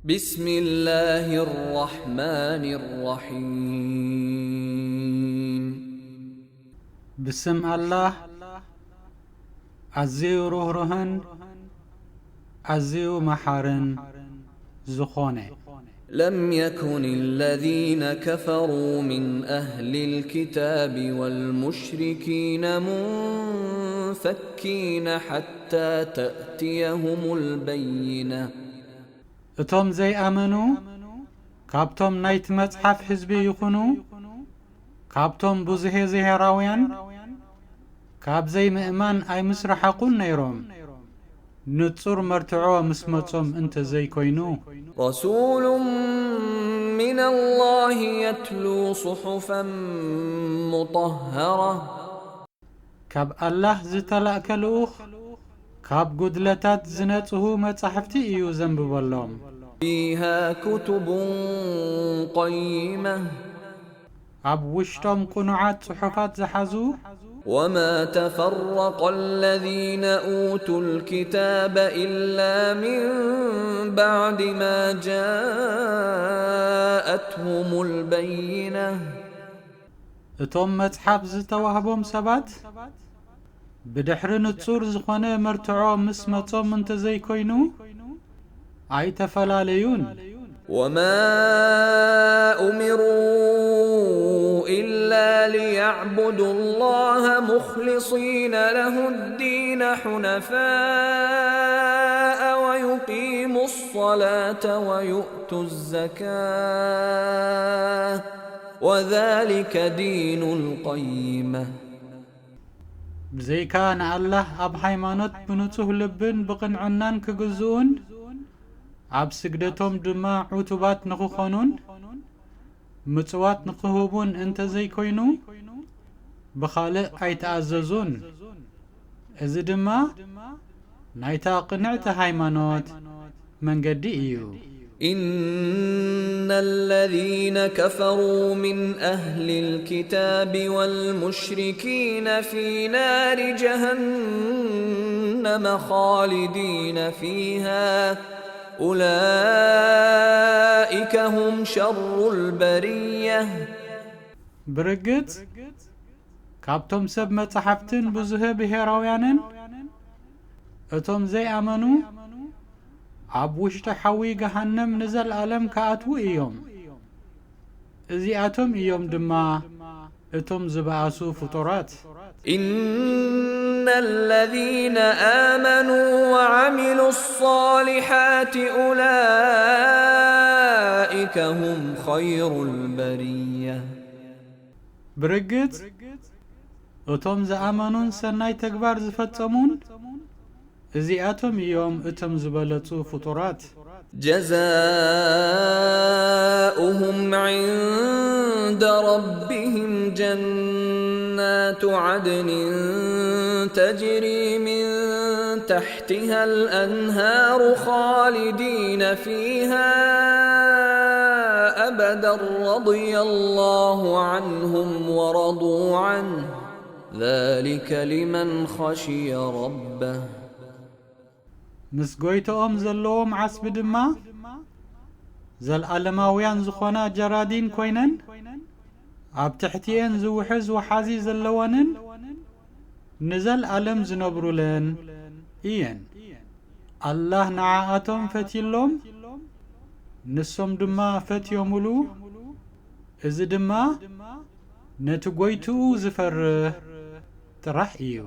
بسم الله الرحمن الرحيم. ብስም ኣላህ ኣዝዩ ርህሩህን ኣዝዩ መሓርን ዝኾነ። لم يكن الذين كفروا من أهل الكتاب والمشركين منفكين حتى تأتيهم البينة. እቶም ዘይኣመኑ ካብቶም ናይቲ መጽሓፍ ህዝቢ ይኹኑ ካብቶም ብዙሄ ዝሄራውያን ካብ ዘይምእማን ኣይምስረሓቑን ነይሮም። ንጹር መርትዖ ምስ መጾም እንተ ዘይኮይኑ። رسول من الله يتلو صحفا مطهرة. ካብ ኣላህ ዝተላእከ ልኡኽ ካብ ጉድለታት ዝነጽሁ መጻሕፍቲ እዩ ዘንብበሎም። فيها كتب قيمة. ኣብ ውሽጦም ቅኑዓት ጽሑፋት ዝሓዙ وما تفرق الذين أوتوا الكتاب إلا من بعد ما جاءتهم البينة. እቶም መጽሓፍ ዝተዋህቦም ሰባት ብድሕሪ ንጹር ዝኾነ መርትዖ ምስ መጾም እንተዘይኮይኑ ኣይተፈላለዩን። وما أمروا إلا ليعبدوا الله مخلصين له الدين حنفاء ويقيموا الصلاة ويؤتوا الزكاة وذلك دين القيمة. ብዘይካ ንኣላህ ኣብ ሃይማኖት ብንጹህ ልብን ብቕንዕናን ክግዝኡን ኣብ ስግደቶም ድማ ዕቱባት ንኽኾኑን ምጽዋት ንኽህቡን እንተዘይኮይኑ ብኻልእ ኣይተኣዘዙን። እዚ ድማ ናይታ ቅንዕቲ ሃይማኖት መንገዲ እዩ። إن الذين كفروا من أهل الكتاب والمشركين في نار جهنم خالدين فيها أولئك هم شر البرية. ብርግጽ ካብቶም ሰብ መጻሕፍትን ብዙሀ ብሄራውያንን እቶም ዘይኣመኑ ኣብ ውሽጢ ሓዊ ገሃነም ንዘልኣለም ክኣትዉ እዮም። እዚኣቶም እዮም ድማ እቶም ዝበኣሱ ፍጡራት። إن الذين آمنوا وعملوا الصالحات أولئك هم خير البرية. ብርግጽ እቶም ዝኣመኑን ሰናይ ተግባር ዝፈጸሙን እዚኣቶም እዮም እቶም ዝበለጹ ፍጡራት። جزاؤهم عند ربهم جنات عدن تجري من تحتها الأنهار خالدين فيها أبدا رضي الله عنهم ورضوا عنه ذلك لمن خشي ربه. ምስ ጎይተኦም ዘለዎም ዓስቢ ድማ ዘልኣለማውያን ዝኾና ጀራዲን ኮይነን ኣብ ትሕቲኤን ዝውሕዝ ወሓዚ ዘለወንን ንዘልኣለም ዝነብሩለን እየን። ኣላህ ንዓኣቶም ፈትይሎም ንሶም ድማ ፈትዮምሉ። እዚ ድማ ነቲ ጎይትኡ ዝፈርህ ጥራሕ እዩ።